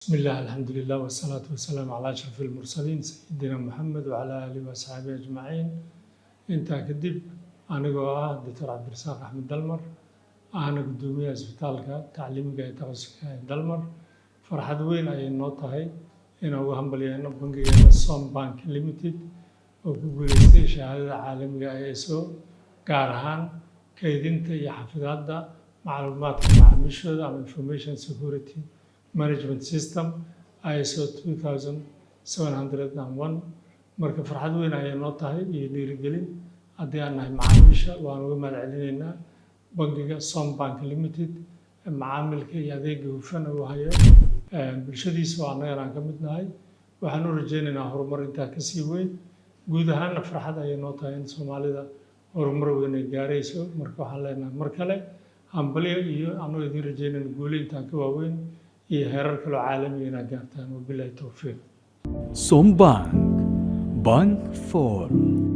بسم الله، الحمد لله، والصلاة والسلام على أشرف المرسلين، سيدنا محمد وعلى آله وأصحابه أجمعين. Intaa kadib, anigoo ah Doctor Cabdirasaaq Axmed Dalmar, ahna guddoomiyaha Isbitaalka Tacliimiga ee Takhasuska ee Dalmar, farxad weyn ayay noo tahay inaan uga hambalyeeno bangigeena Som Bank Limited oo ku guuleystay shahaadada caalamiga ah ee ISO, gaar ahaan kaydinta iyo xafidaadda macluumaadka macaamiishooda ama Information Security Management System ISO 2701. Marka farxad weyn ayay noo tahay iyo dhiirigelin haddii aan nahay macaamiisha. Waan uga mahad celinaynaa bangiga Som Bank Limited macaamilka iyo adeega hufan uu hayo bulshadiisa oo annagana aan ka mid nahay. Waxaan u rajaynaynaa horumar intaa kasii weyn. Guud ahaanna farxad ayay noo tahay in Soomaalida horumar weyn ay gaarayso. Marka waxaan leenahay mar kale hambalyo iyo anoo idiin rajaynayna guulo intaan ka waaweyn iyo heerar kaloo caalamiga inaad gaartaan. Wabilaahi towfiiq. Sombank, Bank for